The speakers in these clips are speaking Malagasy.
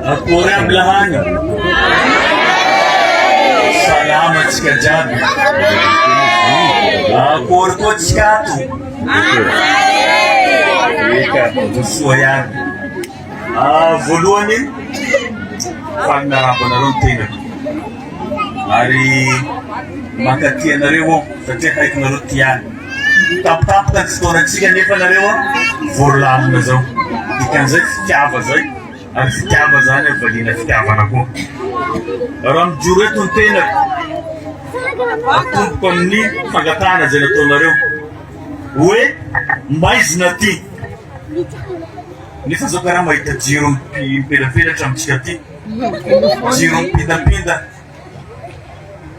Akory aby lahany? Salama antsika jiaby. Akory koa tsika ato? Eka, soa ihany. Ah, voalohany, faly miarahaba anareo ny tenako. Ary mankaty anareo aho satria haiko nareo tia ahy. Tampotampoka ny fotoanantsika nefa nareo vory lamina zao. Dikan'izay fitiava zay ary fitiava zany valiana fitiavana koa. Raha mijoro eto ny tenako, atomboko amin'ny fangatahana izay nataonareo hoe maizina aty. Nefa zao karaha mahita jiro mipelapelatra amintsika aty. Jiro mipindapinda.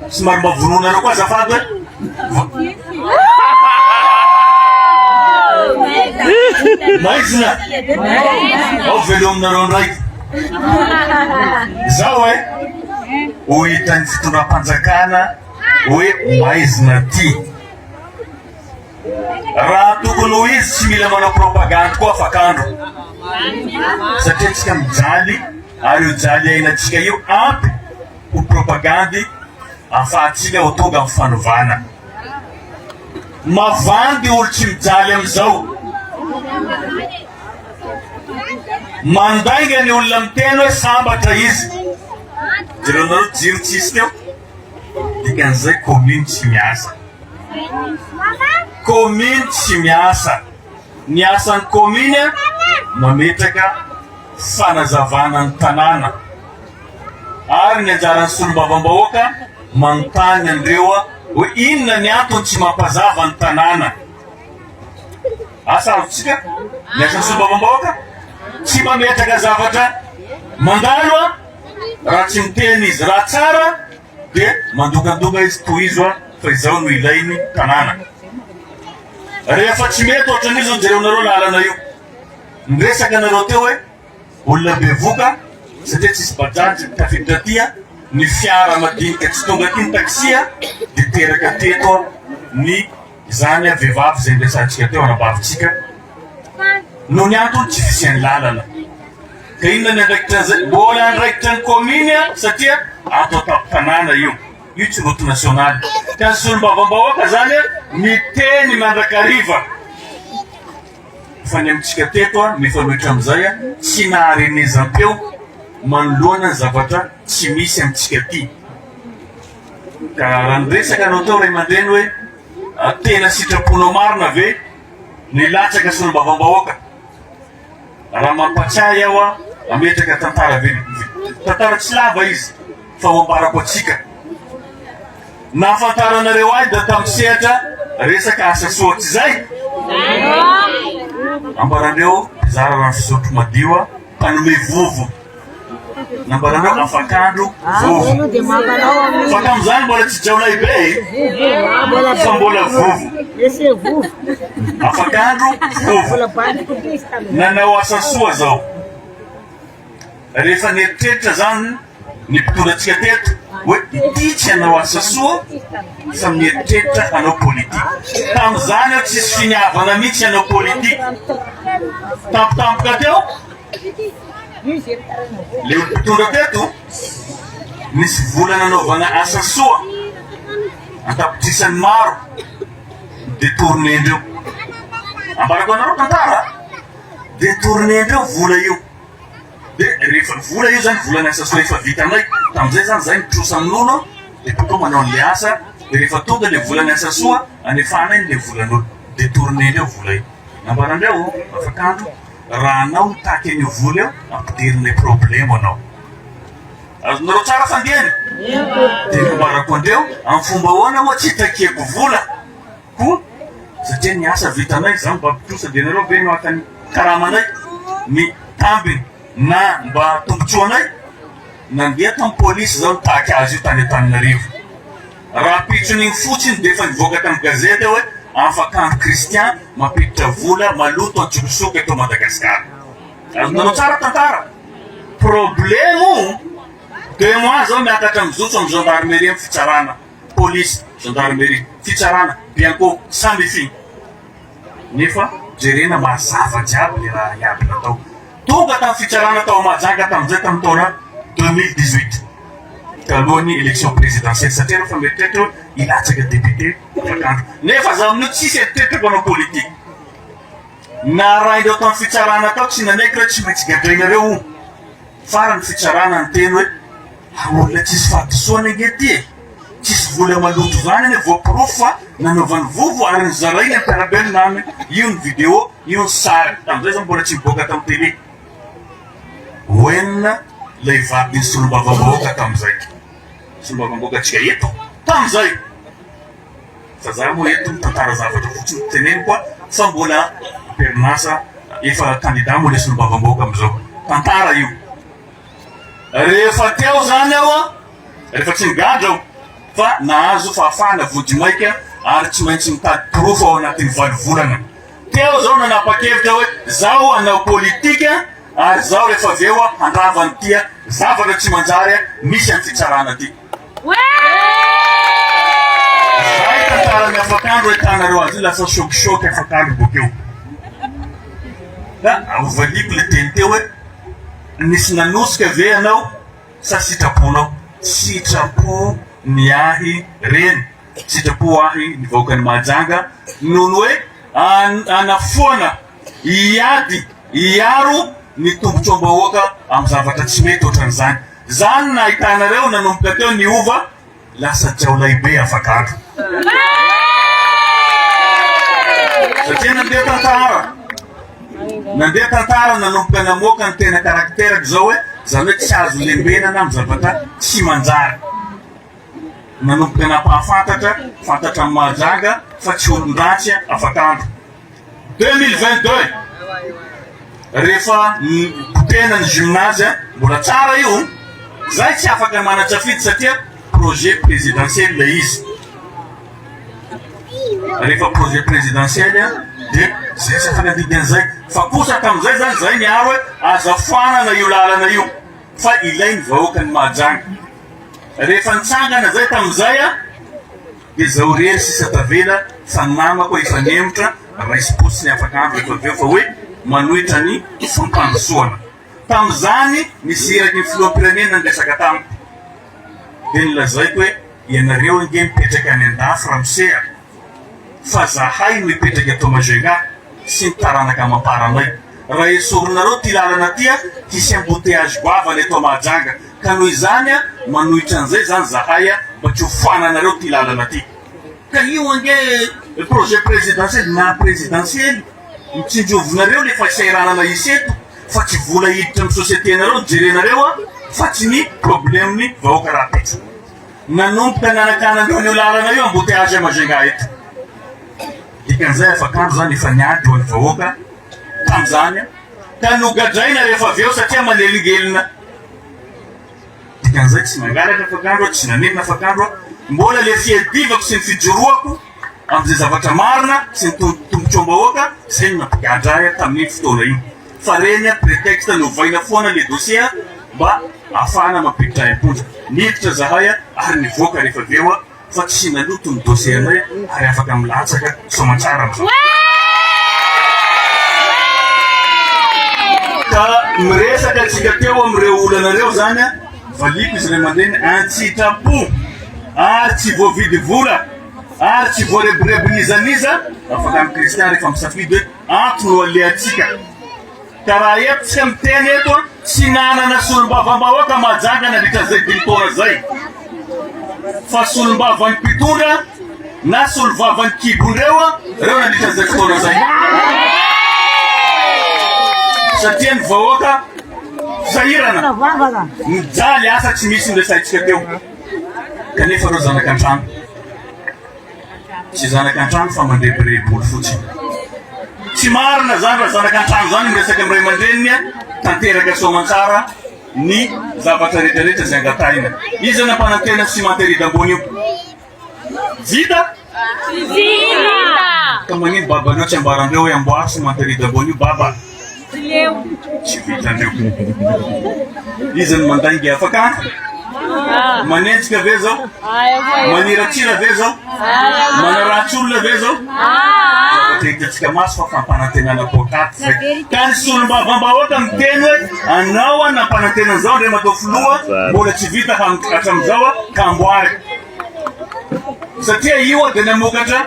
Somary mba vonoinareo koa azafady hoe. Maizina. Ao velominareo ndraiky. Zao e. Ho hitan'ny fitondram-panjakana hoe maizina ty. Raha tokony ho izy tsy mila manao propagandy koa afak'andro. Satria tsika mijaly ary io jaly iainantsika io ampy ho propagandy afahantsika ho tonga amin'ny fanovana. Mavandy olo tsy mijaly amin'izao. Mandainga ny olona miteny hoe sambatra izy. Jerenareo jiro tsisy teo. Dikan'izay commune tsy miasa. Commune tsy miasa. Ny asan'ny commune mametraka fanazavana ny tanàna. Ary ny anjaran'ny solombavambahoaka manontany an'ireo hoe inona ny antony tsy mampazava ny tanàna. Asa azontsika ny asan'ny solombavambahoaka tsy mametraka zavatra mandalo raha tsy miteny izy. Raha tsara dia mandokandoka izy tohizo fa izao no ilain'ny tanàna. Rehefa tsy mety ohatran'io zao jereonareo lalana io. Niresaka nareo teo hoe olona bevoka satria tsisy bajaj tafiditra aty ny fiara madinika tsy tonga aty ny taxi dia teraka teto ny izany vehivavy izay niresahantsika teo anabavintsika noho ny antony tsy fisian'ny lalana. Ka inona ny andraikitra an'izay? Mbola andraikitra ny commune satria ato an-tampon-tanàna io. Io tsy route nationale. Ka ny solombavambahoaka zany miteny mandrakariva. Fa ny amintsika teto mifanohitra amin'izay tsy naharenezam-peo manoloana ny zavatra tsy misy amintsika aty. Ka raha niresaka anao teo ray aman-dreny hoe tena sitraponao marina ve ny latsaka solombavambahoaka? Raha mampatsiahy aho hametraka tantara tantara tsy lava izy fa ho ambarako antsika. Nahafantaranareo ahy da tamin'ny sehatra resaka asa soa tsy zay? Ambaranareo mpizara rano fisotro madio mpanome vovo. Nambaranareo afak'andro vovo. Fa tamin'izany mbola tsy jaolahy be e. Fa mbola vovo. Afak'andro vovo. Nanao asa soa zao. Rehefa nieritreritra zany ny mpitondra antsika teto hoe ity tsy hanao asa soa fa mieritreritra hanao politique. Tamin'izany aho tsisy finiavana mihitsy hanao politique. Tampotampoka teo le mpitondra teto nisy vola nanaovana asa soa an-tapitrisany maro détourné-ndreo. Ambarako anareo tantara, détourné-ndreo vola io. Dia rehefa vola io zany volan'ny asa soa efa vitanay, tamin'izay zany zahay mitrosa amin'olo dia bakeo manao an'le asa, dia rehefa tonga le volan'ny asa soa anefanay le volan'olo, détourné-ndreo vola io. Nambarandreo afak'andro raha anao mitaky an'io vola io ampidirinay problemo anao. Azonareo tsara fandihany? Dia nambarako andreo amin'ny fomba ahoana moa tsy itakiako vola koa satria ny asa vitanay za mba mpitrosa dia nareo ve no haka ny karamanay ny tambiny na mba tombotsoanay? Nandeha tamin'ny polisy zaho nitaky azy io tany Antananarivo. Rahampitson'iny fotsiny dia efa nivoaka tamin'ny gazety hoe Afakandro Christian mampiditra vola maloto an-tsokosoko eto Madagasikara. Azonareo tsara tantara? Problemo deux mois zao miakatra mijotso amin'ny gendarmerie amin'ny fitsarana, police, gendarmerie, fitsarana, bianco, samifin. Nefa jerena mazava jiaby le raha iaby natao. Tonga tamin'ny fitsarana tao Mahajanga tamin'izay tamin'ny taona 2018 talohan'ny élection présidentielle satria rehefa mieritreritra hoe hilatsaka député afak'andro. Nefa za amin'io tsisy eritreritra mpanao politique. Narahin-dreo tamin'ny fitsarana tao tsy nanaiky hoe tsy maintsy gadrainareo o. Farany fitsarana niteny hoe olona tsisy fahadisoana ange ty e! Tsisy vola maloto zany anie voaporofo fa nanaovany vovo ary nozarainy ny mpiara-belona aminy, io ny video, io ny sary, tamin'izay zany mbola tsy nivoaka tamin'ny télé. Oen ilay vadin'ny solombavambahoaka tamin'izay, solombavambahoakantsika eto tamin'izay. Fa za moa eto mitantara zavatra fotsiny no teneniko a, fa mbola am-perinasa efa candidat moa le solombavambahoaka amin'izao. Tantara io. Rehefa teo zany aho a, rehefa tsy nigadra aho fa nahazo fahafahana vonjimaika ary tsy maintsy mitady porofo ao anatin'ny valo volana. Teo zaho nanapa-kevitra hoe zaho hanao politika ary zaho rehefa avy eo handrava an'ity zavatra tsy manjary misy amin'ny fitsarana ity. Zay tantaran'ny afakandro ahitanareo azy io lasa choc choc afakandro bokeo. Ka hovaliako le teny teo hoe nisy nanosika ve ianao sa sitraponao? Sitrapo ny ahy reny, sitrapo ahy ny vahoakan'i Mahajanga noho ny hoe hanafoana, hiady, hiaro ny tombotsoam-bahoaka amin'ny zavatra tsy mety ohatran'izany. Zany nahitanareo nanomboka teo niova lasa jaolahibe afak'andro. Satria nandeha tantara. Nandeha tantara nanomboka namoaka ny tena caractère-ko zao hoe zany hoe tsy azo lembenana amin'ny zavatra tsy manjary. Nanomboka nampahafantatra, fantatra amin'i Mahajanga fa tsy olon-dratsy afak'andro. 2022 rehefa potehina ny gymnase mbola tsara io zay tsy afaka manan-tsafidy satria projet présidentiel ilay izy rehefa projet présidentiel dia zay tsy afaka andidy an'izay fa kosa tamin'izay zany zay niaro hoe aza foanana io lalana io fa ilain'ny vahoakan'i Mahajanga rehefa nitsangana zay tamin'izay a Dia zao irery sisa tavela fa ny namako efa nihemotra, raisim-potsiny afaka andro rehefa avy eo fa hoe manohitra ny fampandrosoana. Tamin'izany nisy iraky ny filoham-pirenena niresaka tamiko. Dia nolazaiko hoe ianareo ange mipetraka any an-dafy ramose a! Fa zahay no hipetraka eto Majunga sy ny taranaka amam-paranay. Raha esorinareo ty lalana ty a, hisy embouteillage goavana eto Mahajanga. Ka noho izany a, manohitra an'izay zany zahay a, mba tsy ho foananareo ty lalana ty. Ka io ange projet présidentiel na présidentiel, mitsinjovinareo le fahasahiranana hisy eto, fa tsy vola hiditra amin'ny société-nareo no jerenareo a, fa tsy ny problème-ny vahoaka rahampitso. Nanomboka nanakanandreo an'io lalana io embouteillage à Majunga eto. Dikan'izay afak'andro zany efa niady ho an'ny vahoaka tamin'izany a. Ka nogadraina rehefa avy eo satria manelingelina. Dikan'izay tsy nangalatra afak'andro aho, tsy nanenina afak'andro aho. Mbola le fiadivako sy ny fijoroako amin'izay zavatra marina sy ny tombotsoam-bahoaka izay no nampigadra ahy tamin'iny fotoana iny. Fa reny prétexte novaina foana le dossier mba ahafahana mampiditra ahy am-ponja. Niditra zahay ary nivoaka rehefa avy eo. Fa tsy naloto ny dossier anay ary afaka milatsaka soamantsara amizao. Ka miresaka antsika teo amin'ireo olana ireo zany a, valiako izy ray aman-dreny an-tsitrapo ary tsy voavidy vola ary tsy voarebirebin'iza n'iza, afaka amin'i Christian rehefa misafidy hoe ato no alehantsika. Ka raha eto tsika miteny eto a, tsy nanana solombavambahoaka Mahajanga nandritra an'izay dimy taona izay. Fa solombavan'ny mpitondra na solovavan'ny kibon'ireo a, reo nandritra an'izay fotoana izay. Satria ny vahoaka sahirana, mijaly, asa tsy misy ny resahintsika teo. Kanefa reo zanaka an-trano. Tsy zanaka an-trano fa mandrebireby olo fotsiny. Tsy marina zany raha zanaka an-trano zany miresaka amin'ny ray aman-dreniny a, tanteraka soamantsara ny zavatra rehetra rehetra izay angatahina. Iza nampanantena cimenterie d'ambony io? Vita? Vita! Ka magnino babanao tsy ambarandreo hoe amboary cimenterie d'ambony io baba? Tsy vitandreo. Iza no mandainga afaka? Manenjika ve zao? Maniratsira ve zao? Manaratsy olona ve zao? Zavatra hitantsika maso fa fampanantenana poakaty zay. Ka ny solombavambahoaka miteny hoe anao a nampanantena an'izao Andriamatoa Filoha mbola tsy vita hatramin'izao ka amboary. Satria io dia namokatra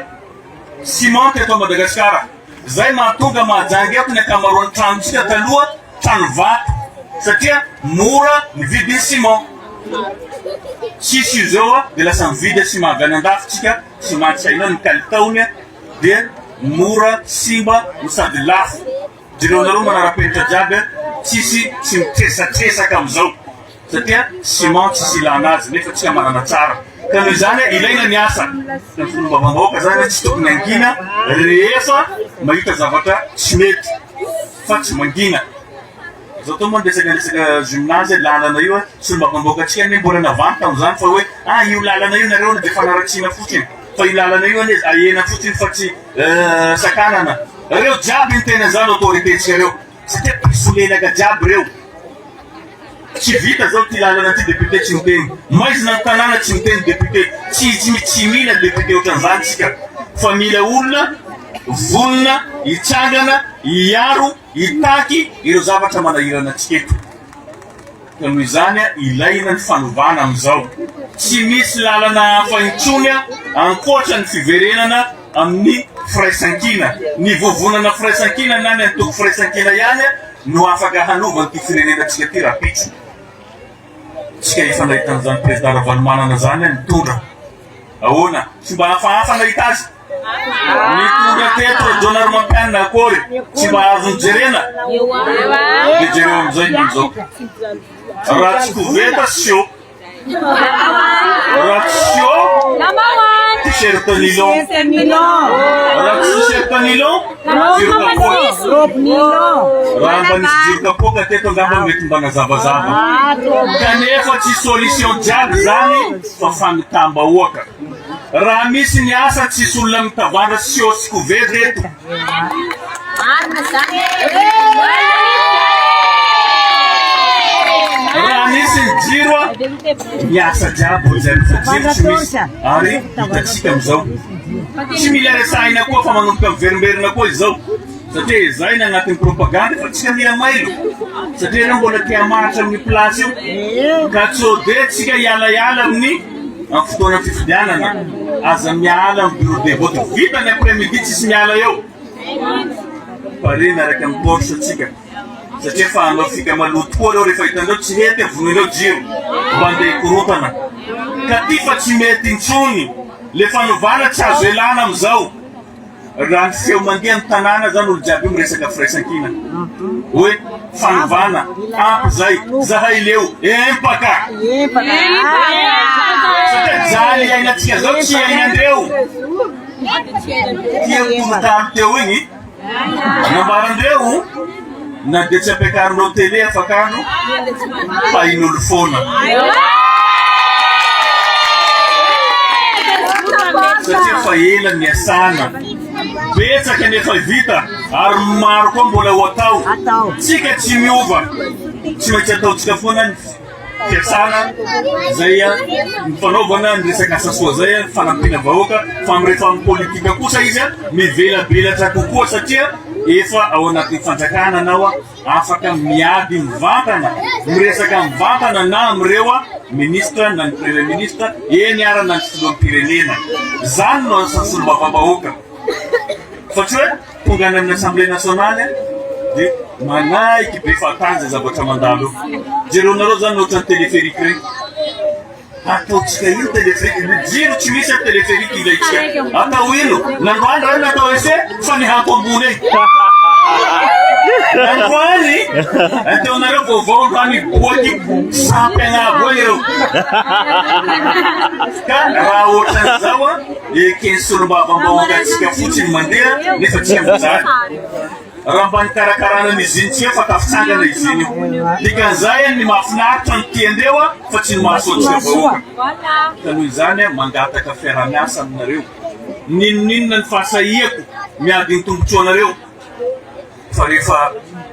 ciment teto Madagasikara. Zay mahatonga Mahajanga eto ny ankamaroan'ny tranontsika taloha trano vato satria mora ny vidin'ny ciment. Tsisy io zao dia lasa mividy ciment avy any andafy tsika, ciment tsy hainao ny kalitaony dia mora simba no sady lafo. Jereo nareo manara-penitra jiaby tsisy tsy mitresatresaka amizao. Satria ciment tsisy ilana azy nefa tsika manana tsara ka noho izany ilaina ny asa ka ny solombavambahoaka zany tsy tokony hangina rehefa mahita zavatra tsy mety fa tsy mangina. Zao tao moa ny resaka resaka gymnase lalana io solombavambahoaka tsika anie mbola navandy tamin'izany fa hoe ah io lalana io nareo dia fanaratsiana fotsiny fa io lalana io anie ahena fotsiny fa tsy sakanana reo jiaby ny tena zany autorité tsika reo satria mpisolelaka jiaby reo. Tsy vita zao ty lalana ty député tsy miteny. Maizina ny tanàna tsy miteny député. Tsy tsy tsy mila député otran'izany tsika fa mila olona vonona hitsangana hiaro hitaky ireo zavatra manahirana antsika eto. Ka noho izany ilaina ny fanovana amin'izao. Tsy misy lalana hafa intsony ankoatra ny fiverenana amin'ny firaisankina. Ny vovonana firaisankina na ny antoko firaisankina ihany no afaka hanova an'ity firenenantsika ity rahampitso. Tsika efa nahita an'izany président Ravalomanana zany nitondra. Ahoana? Tsy mba hafahafa nahita azy? Nitondra teto Rajaonarimampianina akory tsy mba azo nojerena? Dia jereo amin'izay ny amin'izao. Raha tsy koveta seho. Ratio t-shirt nylon. Raha tsy t-shirt nylon, jiro kapoaka. Raha mba nisy jiro kapoaka teto angamba mety mba nazavazava. Kanefa tsy solution jiaby zany fa famitam-bahoaka. Raha misy ny asa tsisy olona mitavandra sio sy koveta eto. Raha misy ny jiro a, miasa jiaby olo jiaby fa jiro tsy misy ary hitantsika amizao. Tsy mila resahina koa fa manomboka miverimberina koa izao satria ezahina agnatin'ny propagande fa tsika mila mailo satria ireo mbola te hamaritra amin'ny place io ka tsode tsika hialaiala amin'ny amin'ny fotoana fifidianana. Aza miala amin'ny bureau de vote vita ny après midi tsisy miala eo. Pare miaraka amin'ny torche tsika satria efa hanao fika maloto koa reo rehefa hitanareo tsy hety vonoinao jiro mba andeha hikorontana ka ty fa tsy mety intsony le fanovana tsy azo elana amizao raha ny feo mandeha ny tanàna zany olo jiaby io miresaka firaisankina hoe fanovana ampy zay zahay leo empaka satria jaly iainantsika zao tsy iainandreo Tia tononkalo teo igny nambarandreo na dia tsy ampiakarinao télé afakandro fa in'olo foana. Satria fa ela niasana, betsaka ny efa vita ary maro koa mbola ho atao. Tsika tsy miova, tsy maintsy ataontsika foana ny fiasana zay ny fanaovana ny resaka asa soa zay ny fanampiana vahoaka fa amin'ny rehefa amin'ny politika kosa izy mivelabelatra kokoa satria efa ao anatin'ny fanjakana anao afaka miady mivantana miresaka mivantana na amin'ireo ministra na ny premier ministre eny ara na ny filoham-pirenena zany no asan'ny solombavambahoaka fa tsy hoe Tonga any amin'ny Assemblée nationale dia manaiky be fahatany izay zavatra mandalo eo. Jereonareo zany ohatran'ny téléphérique ireny. Ataontsika ino téléphérique? Ny jiro tsy misy amin'ny téléphérique ilaintsika. Atao ino? Nandroany raha natao essai fa nihanto ambony eny. Nandroany, ataonareo vaovao androany boaky sampy agnabo eny ireo. Ka raha ohatran'izao Eken'ny solombavambahoakantsika fotsiny mandeha nefa tsy mijaly. Raha mba nikarakarana ny usine tsy fa tafitsangana usine io. Dikan'izay ny mahafinaritra no tiandreo fa tsy ny mahasoa antsika vahoaka. Ka noho izany mangataka fiarahamiasa aminareo. N'inon'inona ny fahasahiako miady ny tombotsoanareo fa rehefa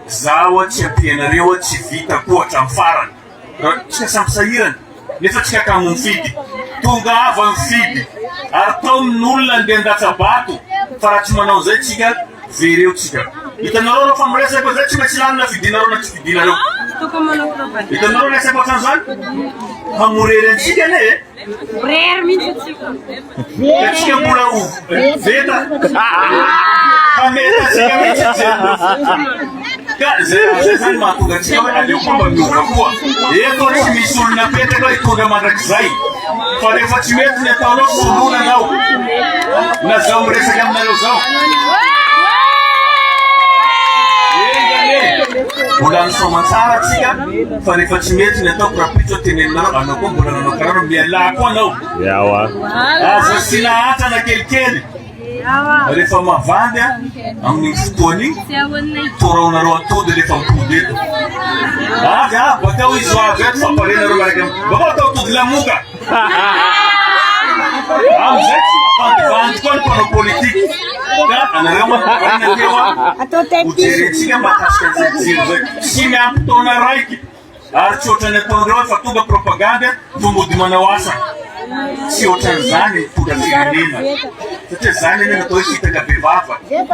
zaho tsy ampianareo tsy vita koa hatramin'ny farany. Raha tsika samy sahirana nefa tsika kamo mifidy. Tongava mifidy. Ary taominy ny olona andeha handatsa-bato fa raha tsy manao an'izay tsika very eo tsika. Hitanareo reo fa miresaka zay tsy maintsy lany na fidinareo na tsy fidinareo. Hitanareo resaka ohatran'izany? Hamorery antsika anie e. Rery mihitsy atsika. Ka tsika mbola ho veta. Hameta antsika mihitsy jereo. Ka zay raha zay zany mahatonga antsika hoe aleo koa mba miova koa. Eto tsy misy olona apetraka hitondra mandrakizay. Fa rehefa tsy mety ny ataonao, soloina anao. Na zao miresaka aminareo zao. Enga anie. Mbola misoamantsara tsika fa rehefa tsy mety ny ataoko rahampitso teneninareo anao koa mbola nanao karaha mialà koa anao. Yawa. Aza asiana atrana kelikely. Rehefa mavandy amin'iny fotoana iny, toraonareo atody rehefa mipody eto. Avy ah, bakao izy ho avy eto fa parenareo miaraka aminy. Bakao atao atody lamoka. Amin'izay tsy mavandivandy koa ny mpanao politika. Ka anareo manko teo ah, hojerentsika mahakasika an'izay jiro izay. Tsy miampy taona raiky. Ary tsy ohatran'ny ataondreo hoe fa tonga propagande vao mody manao asa. Tsy ohatran'izany ny mpitondra firenena. Satria zany anie natao hoe fitaka be vava. Hoe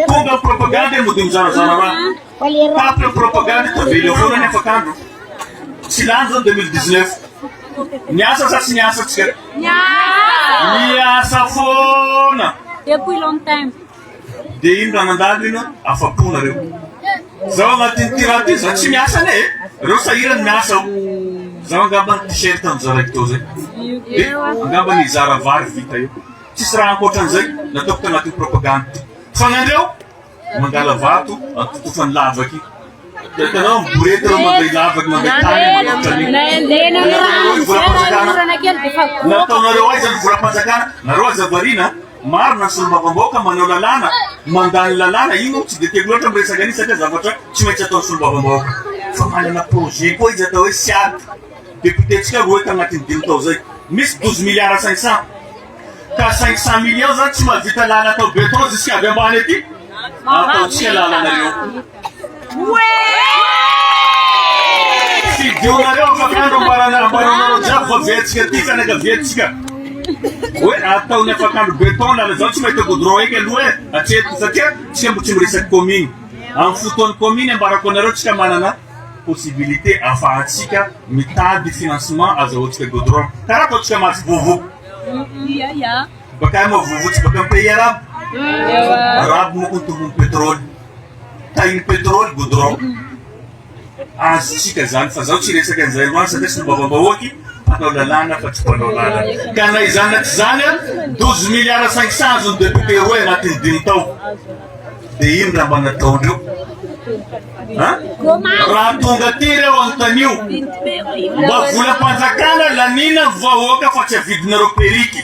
tonga ny propagande mody mizarazara raha. Tapitra ny propagande tavela eo foana ny afak'andro. Tsy lany zao 2019. Niasa sa tsy niasa tsika? Niasa foana. Depuis longtemps. Dia ino raha nandalo ino? Afa-po nareo. Zaho agnatin'ity raha ty, zaho tsy miasa anie e. Reo sahirany miasa ao. Zaho angamba ny t-shirt nozaraiko teo zay. Dia angamba ny hizara vary vita eo. Tsisy raha ankoatran'izay nataoko tagnatin'ny propagande ty. Fa nareo mangala vato antotofan'ny lavaky. Dia hitanao miborety reo manday lavaky manday tany manototra an'iny. Nataonareo volam-panjakana. Nataonareo aiza ny volam-panjakana? Nareo aza variana. Marina ny solombavambahoaka manao lalàna, mandany lalàna, iny moa tsy dia tiako loatra miresaka an'iny satria zavatra tsy maintsy ataon'ny solombavambahoaka. Fa manana projet koa izy atao hoe SIAD, député-ntsika roe tagnatin'ny dimy tao zay, misy 12 milliards 500, ka 500 millions zany tsy mahavita lalana atao béton jusqu'à avy ambany aty, ataontsika lalana eo. Fidionareo afak'andro ambarana ambaranareo jiaby fa vetsika ty fianakaviantsika. Hoe ataony afak'andro béton lala zaho tsy mahita goudron eky aloha e hatreto satria tsika mbo tsy miresaky commune. Amin'ny fotoan'ny commune ambarako anareo tsika manana possibilité afahantsika mitady financement azahoantsika goudron. Karaha ataontsika matsy vovo. Baka moa vovo tsy baka amin'ny pays arabo? Arabo moa ko ny tompon'ny pétrole. Tahin'ny pétrole goudron. Azontsika zany fa zaho tsy hiresaka an'izay androany satria solombavambahoaky mpanao lalàna fa tsy mpanao lalana. Ka na izany na tsy izany a, 12 milliards 500 azon'ny député roa anatin'ny dimy tao. Dia ino raha mba nataondreo? Ha? Raha tonga aty ireo anontanio, mba volam-panjakana laniana ny vahoaka fa tsy avidinareo periky.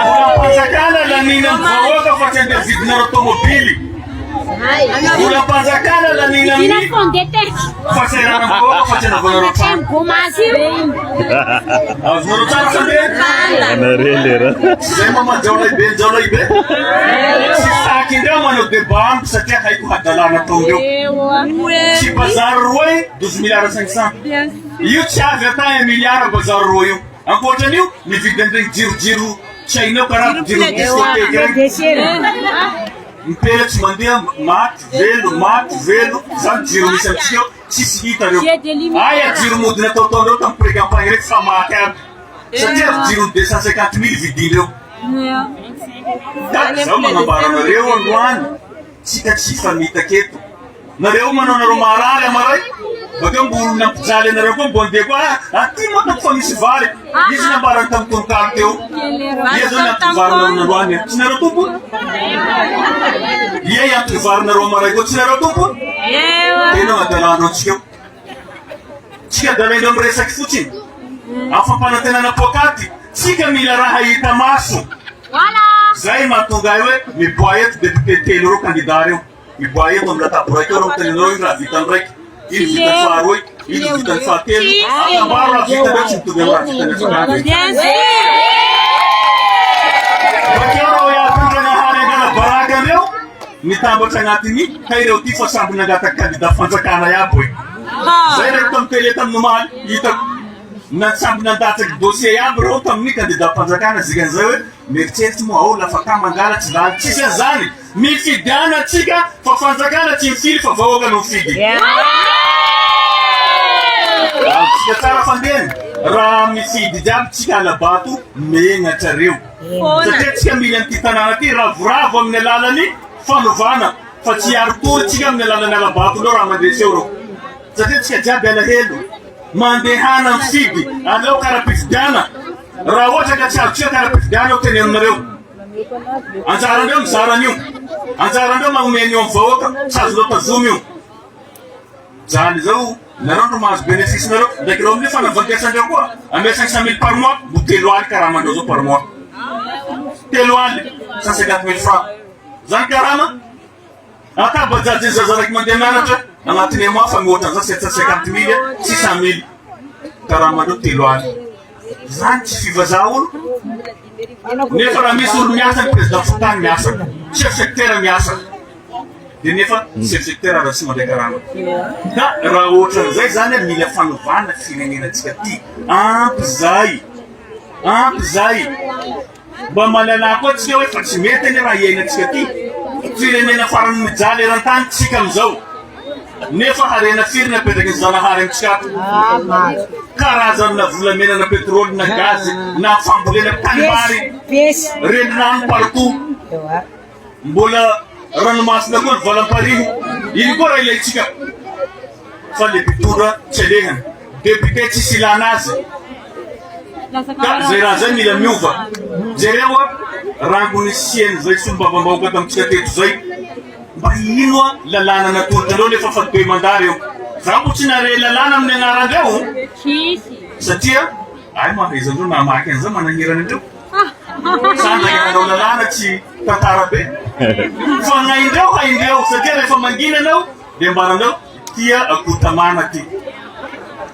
Volam-panjakana laniana amin'ny vahoaka fa tsy andeha vidinareo tomobily. Volam-panjakana laniana amin'ny fahasahiranan'ny vahoaka fa tsy anaovanareo trano. Azonareo tsara fa ndeha? Zay mama Jaonaibe Jaonaibe. Tsy saky indreo manao débat amiko satria haiko hadalana ataondreo. Tsy bazary roe 12 milliards 500. Io tsy avy ata un milliard bazary roa io. Ankoatra an'io, mividy an'ireny jirojiro tsy hainao karaha jiro discothèque ireny. Mipela tsy mandeha, maty, velo, maty, velo, zany jiro misy amintsika eo, tsisy hita reo. Aia jiro mody nataotaondreo tamin'ny pré-campagne reto fa maty aby. Satria avy jiro 250 mille vidindreo. Ka zaho manambara anareo androany, tsika tsy hifamitaka eto. Nareo manao nareo marary amaray bakeo mbo olona mpijaly anareo koa mbo andeha koa ah aty moa ataoko fa misy vary izy nambarany tamin'ny tononkalo teo ia zao ny antony varinareo nandroany tsy nareo tompony ia i antony varinareo amaray koa tsy nareo tompony tena adalandreo antsika eo tsika adalaindreo miresaky fotsiny amin'ny fampanantenana poakaty tsika mila raha hita maso zay mahatonga ahy hoe miboa eto député telo reo candidat reo Miboaha eto amin'ny latabo raika eo raha miteny anareo ino raha vitan'ny raika, ino vitan'ny faharoy, ino vitan'ny fahatelo, atambaro raha vitanareo tsy mitovy amin'ny raha vitan'ny afakandro. Bakeo raha hoe Andriananahary angala baraka anreo, mitambatra agnatin'ny ka ireo ty fa samby nangataka candidat fanjakana iaby hoe. Zay reko tamin'ny télé tamin'ny omaly, hitako. Natsambo nandatsaky dossier aby reo tamin'ny candidat-mpanjakana dikan'izay hoe mieritreritry moa ao lafaka mangala tsy lany tsisy an'izany mifidiana tsika fa fanjakana tsy mifidy fa vahoaka no mifidy. Azontsika tsara fandehany raha mifidy jiaby tsika hala-bato megnatra reo satria tsika mila an'ity tanàna ty ravoravo amin'ny alalan'ny fanovana fa tsy hiari-tory tsika amin'ny alalan'ny hala-bato reo raha mandresy eo reo satria tsika jiaby alahelo. Mandehana mifidy, aleo kara-pifidiana, raha ohatra ka tsy azontsika kara-pifidiana aho teny aminareo. Anjaranareo mizara an'io, anjaranareo magnome an'io amin'ny vahoaka, tsy azonao tazomy io. Jaly zao, nareo no mahazo bénéfice nareo, ndraiky reo amin'io fanavadiasandreo koa, amea 500 mille par mois, mbo telo aly karamandreo zao par mois. Telo aly, 150 mille francs. Zany karama? Ata bajaj ny zaza raiky mandeha mianatra agnatin'ny un mois fa mihoatra an'izany 750 mille, 600 mille karahamandreo telo aly. Zany tsy fivazaha olo. Nefa raha misy olo miasa ny président fokontany miasa, chef secteur miasa. De nefa chef secteur raha tsy mandray karama. Ka raha ohatran'izay zany mila fanovana firenena tsika ty. Ampy zay. Ampy zay. Mba malalà koa tsika hoe fa tsy mety anie raha iainantsika ty. Firenena farany mijaly eran-tany tsika amizao. Nefa harena firy napetraky ny Zanahary amintsika ato? Karazany na volamena na petrole na gaz na fambolena tanimbary, renirano partout. Mbola ranomasina koa ny valamparihy. Iny koa raha ilaintsika. Fa le mpitondra tsy alehany. Député tsisy ilana azy. Ka zay raha zay mila miova. Jereo a, rango nisian'izay solombavambahoaka tamintsika teto zay. Mba ino a lalàna natolotrareo nefa fa deux mandat reo. Za mbo tsy nahare lalàna amin'ny anarandreo. Satria ay mahaizandreo namaky an'izay manahirana andreo. Sandraka nanao lalàna tsy tantara be. Fa gnaindreo haindreo satria rehefa mangina anao dia ambaranao tia akoho tamana ty.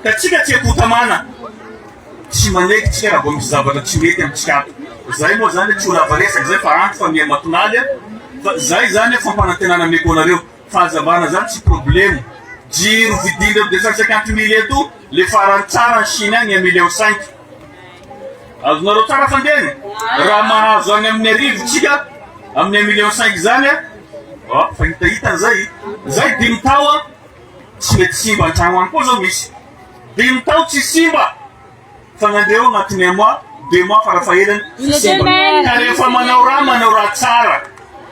Ka tsika tsy akoho tamana. Tsy manaiky tsika raha vao misy zavatra tsy mety amintsika ato. Zay moa zany tsy ho lava resaka zay fa andro fa miha matonaly fa zay zany fampanantenana ameko anareo. Fahazavana zany tsy problemo. Jiro vidindreo 250 mille eto le farany tsara any Chine agny un million cinq. Azonareo tsara fandehany? Raha mahazo any amin'ny arivo tsika amin'ny un million cinq zany a, oh, fa hitahitany zay. Zay dimy tao a, tsy mety simba an-tragno any koa zao misy. Dimy tao tsy simba. Fa nandeha ao anatin'ny un mois, deux mois farafahelany tsy simba. Ka rehefa manao raha, manao raha tsara.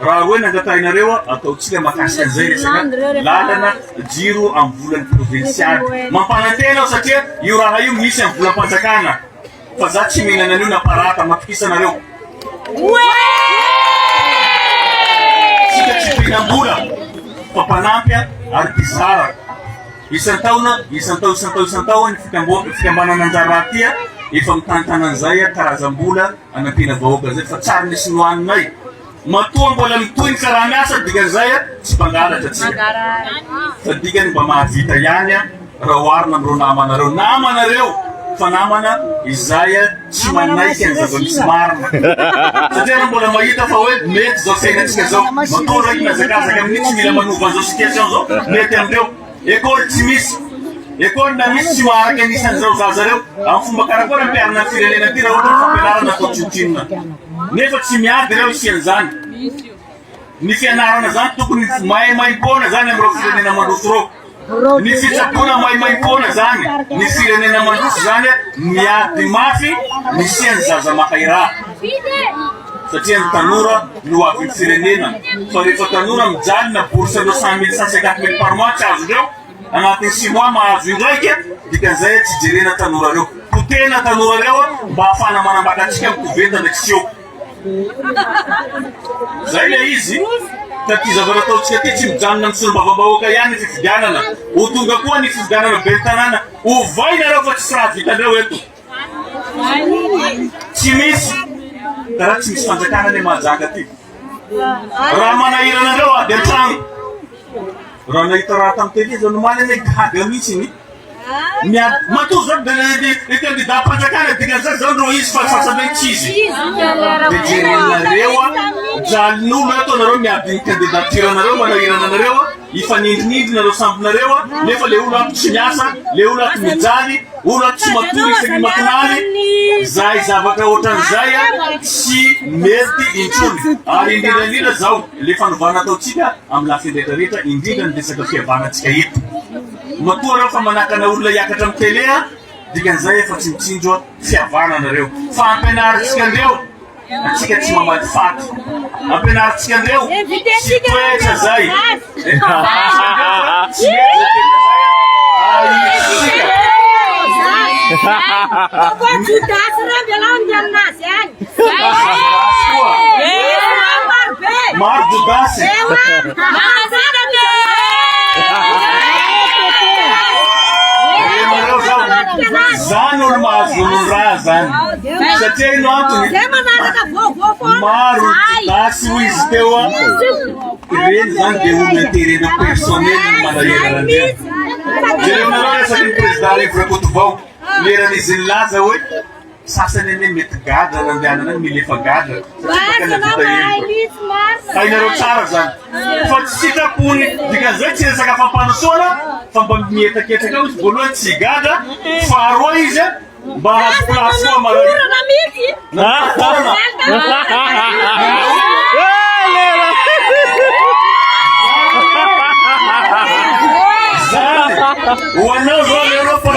Raha hoe nangatahinareo ataontsika mahakasika an'izay resaka lalana, jiro amin'ny volan'ny provinsialy. Mampanantena aho satria io raha io misy amin'ny volam-panjakana. Fa za tsy mihinana an'io na parata, matokisa anareo. Tsika tsy mpihinam-bola fa mpanampy ary mpizara. Isan-taona, isan-tao, isan-tao, isan-tao ny fikambanana Anjara Raha efa mitantana an'izay karazam-bola anampiana vahoaka izay fa tsary nisy nohaninay. Matoa mbola mitohy ny fiaraha-miasa dikan'izay tsy mpangalatra tsika. Fa dikany mba mahavita ihany raha oharina amin'ireo namanareo. Namanareo fa namana izay tsy manaiky ny zava-misy marina. Satria raha mbola mahita fa hoe mety izao fiainantsika izao, matoa raiky mihazakazaka amin'io tsy mila manova an'izao situation izao, mety amin'ireo. École tsy misy. École na misy tsy maharaka ny isan'izao zaza ireo. Amin'ny fomba karakory ampiharina ny firenena ity raha ohatra ny fampianarana atao tsinontsinona. Nefa tsy miady ireo hisian'izany. Ny fianarana zany tokony maimaimpoana zany amin'ireo firenena mandroso ireo. Ny fitsaboana maimaimpoana zany. Ny firenena mandroso zany miady mafy ny hisian'ny zaza mahay raha. Satria ny tanora no hoavin'ny firenena. Fa rehefa tanora mijaly na bourse ndreo 100 mille 150 mille par mois tsy azondreo, anatin'ny 6 mois mahazo indraika, dikan'izay tsy jerena tanora reo. Potehina tanora reo mba hahafahana manambaka antsika amin'ny koveta ndraiky seho. Zay le izy. Ka ty zavatra ataontsika ty tsy mijanona amin'ny solombavambahoaka ihany ny fifidianana. Ho tonga koa ny fifidianana ben'ny tanàna. Ovay nareo fa tsisy raha vitanareo eto. Tsy misy. Karaha tsy misy fanjakana anie Mahajanga ty. Raha manahirana anareo ady an-tragno. Raha nahita raha tamin'ny télé zao nomaly anie gaga mihitsy ny miady. Matoa zao de le candidat mpanjakana dikan'izay zao ndrô izy fa sasany tsy izy. De jerenareo a, jalin'olo eto nareo miady ny candidature nareo manahirana anareo a. Hifanindrinindry nareo samby nareo a, nefa le olo ato tsy miasa, le olo ato mijaly, olo ato tsy matory isaky ny matin'aly, zay zavatra ohatran'izay a tsy mety intsony. Ary indrindra indrindra zao le fanovana ataontsika amin'ny lafiny rehetra rehetra, indrindra ny resaka fihavanantsika eto. Matoa reo fa manakana olona hiakatra amin'ny télé a, dikan'izay efa tsy mitsinjo fihavanana nareo. Fa ampianarintsika andreo. Antsika tsy mamaly faty. Ampianarintsika an'ireo tsy toetra zay. Tsy mety zay toetra zay. Ahitsitsika. Maro Jodasy. Renareo zao, zany olo mahazo olon-draha zany. Satria ino antony? Maro Jodasy hoy izy teo a, ireny zany dia olo intérêt-nao personnel ny malahelo an'ireny. Jereonareo resaky ny président Rivo Rakotovao, leran'izy nilaza hoe sasany anie mety gadra nandehanana any milefa gadra satria baka navita heloka. Hainareo tsara zany fa tsy sitrapony, dikan'izay tsy resaka fampandrosoana fa mba mihetraketraka ao izy voalohany tsy higadra, faharoa izy a Mba hahazo place koa maraina. Nantorana. Zany. Ho anao zao aleonao fa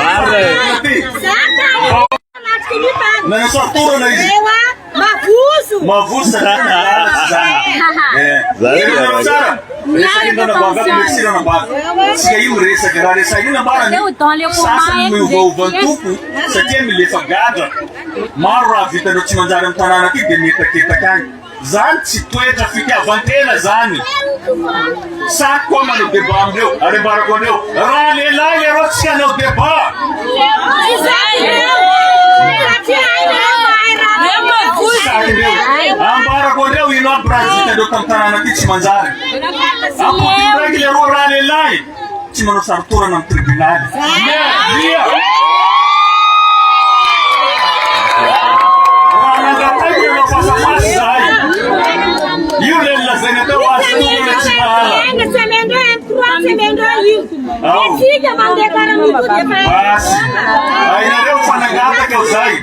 ty. Nanasatorana izy. Mavozo. Mavozo satria zany. Eh. Jereo tsara. Resaka ino nanambavy ato merci ranambavy. Tsika io miresaka raha resaka io nambarany sasany miovaova ny tompo satria milefa gadra. Maro raha vitanao tsy manjary amin'ny tanàna aty dia mietaketaka any. Zany tsy toetra fitiavan-tena zany. Sahy koa manao débat amindreo ary ambarako anreo raha lehilahy leroa tsy hanao débat. Sahy ndreo. Ambarako anreo ino aby raha vitanreo tamin'ny tanàna aty tsy manjary. Ampodino raiky leroa raha lehilahy tsy manao sarotorana amin'ny tribunaly. Miadia. Raha nangatahiko nanao face à face zahay. Io le nolazaina teo azo tohina tsy mahala. Ao. Basy. Hainareo fa nangataka eo zay.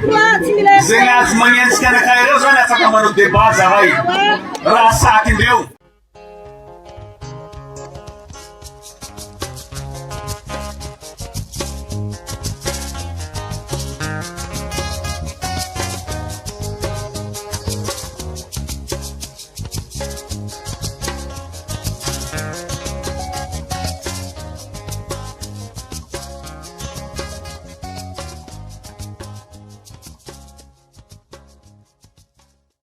Zegny azo magnenjika anakay reo zany afaka manao débat zahay. Raha saky ndreo.